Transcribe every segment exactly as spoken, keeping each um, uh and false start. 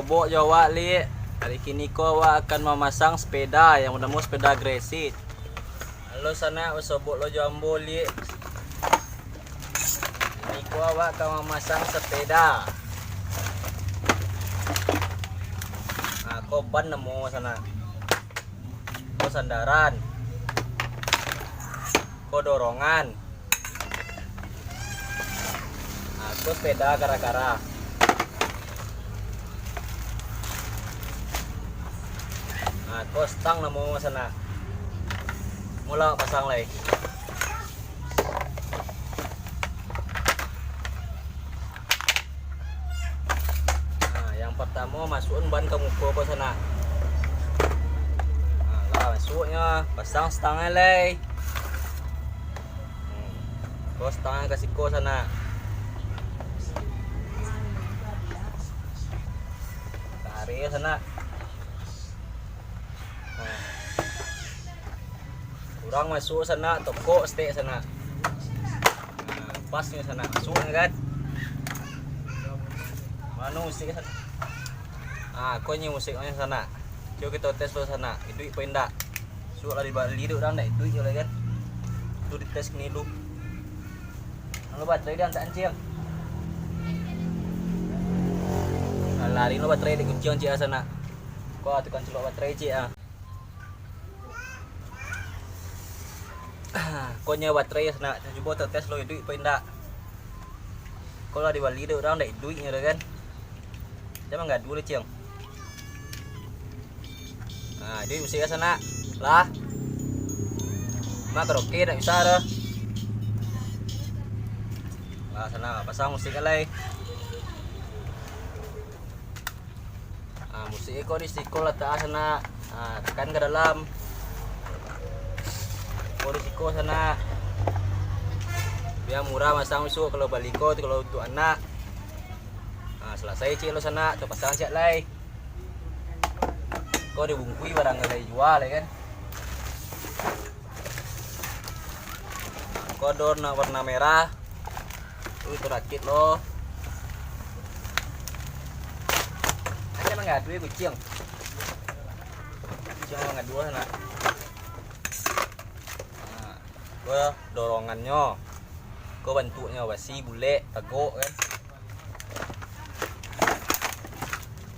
Sobok jo awak, Lik. Ari kini ko awak akan mamasang sepeda yang banamo sepeda Gracie. Halo sanak, basobok lo jo ambo, Lik. Kini ko awak akan mamasang sepeda. Nah, ko ban namo sanak. Ko sandaran. Ko dorongan. Ah, ko sepeda kara-kara. Ah, ko stang namo sanak. Mula pasang lai. Nah, yang partamo masuakan ban ka muko ko sanak. Nah, lah masuaknyo, pasang stangnyo lai. Hmm. Ko stangnyo ka siko sanak. Tarik sanak. Nah. Kurang masuak sanak, tokok stek sanak. Nah, pas nyo sanak, masuak nyo kan. Mano musik sanak? Ah, ko nyo musik nyo sanak. Cubo kito tes dulu sanak, iduik apo indak. Suak lah dibali dek urang, ndak iduik juo lai kan. Tu dites kini dulu. Anu baterai diantak ancing. Alah, lari lo baterai dek kuciang ciek ah sanak. Ko tukang celok baterai ciek ah. Ko nyo baterai sanak, cubo tates lo iduik apo indak. Ko lah dibali dek urang, ndak iduik nyo tu kan. Jan manggaduah lo, Ciang. Nah, iduik musik ka sanak. Lah. Mak karaoke ndak bisa doh. Lah, sanak, pasang musik ka lai. Ah, musik ko di siko latak sanak. Ah, tekan ka dalam. Ko di siko sanak. Bia murah masang bisuak kalau bali ko tu kalau untuak anak. Ah, salasai ciek lo sanak, tapasang ciek lai. Ko dibungkui barang ka lai jua lai kan. Ko do nak warna merah. Ui, tu rakit lo. Aja manggaduah kuciang. Kuciang manggaduah nak. Nah, ko dorongannyo. Ko bantuaknyo basi, bulek, tagok kan.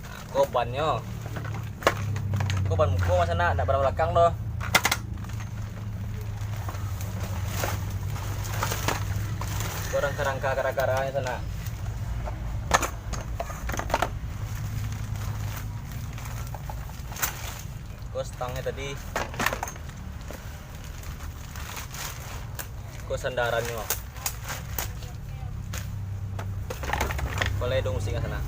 Nah, ko bannyo. Ko ban muko masa nak, ndak ban balakang doh. Ko rangka-rangka gara-garanya sanak. Ko stangnyo tadi. Ko sandarannyo. Ko lai dong musik ka sanak.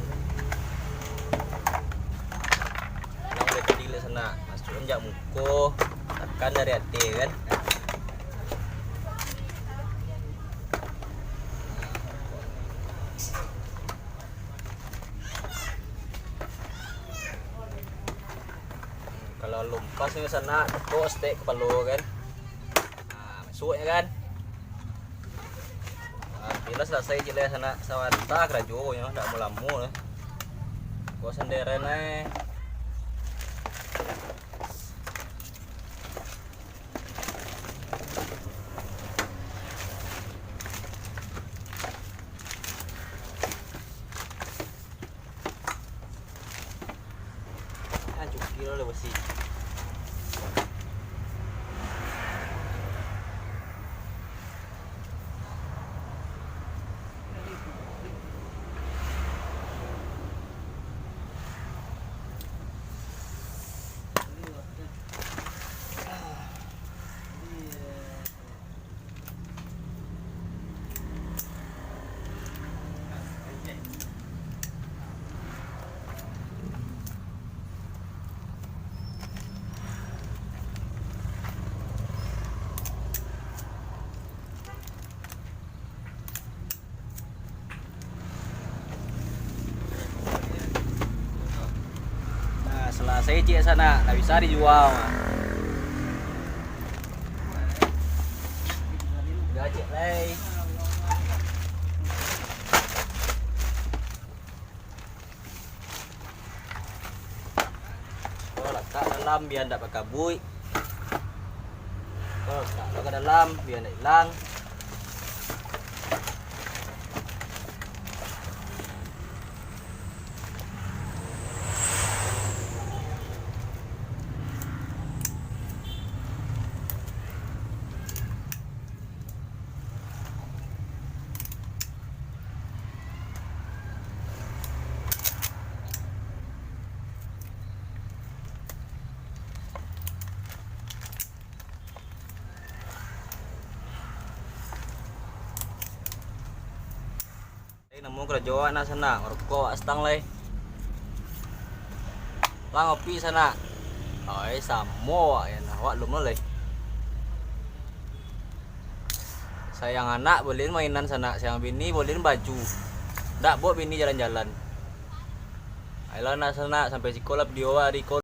Nang udah tadi lah sanak. Masuak jak muko, takan dari ateh kan. Kalau lumpas ni sanak, kok stek kepala kan. Nah, masuk ya kan. Nah, bila selesai je lah sanak, sabanta karajo nyo, ndak lamo-lamo lah. Kok senderen eh. Anjir, kilo lah besi. Nah, selasai ciek sanak, ndak bisa dijual. Udah ciek lai. Latak dalam bia ndak bakabuik. Latak lo ka dalam bia ndak ilang. Lai namo karajo awak nak sanak, marokok awak satang lai. Lah ngopi sanak. Oi, samo awak yo nah, awak lum lo lai. Sayang anak bolian mainan sanak, sayang bini bolian baju. Ndak baok bini jalan-jalan. Ayolah nak sanak, sampai siko lah video awak hari ko.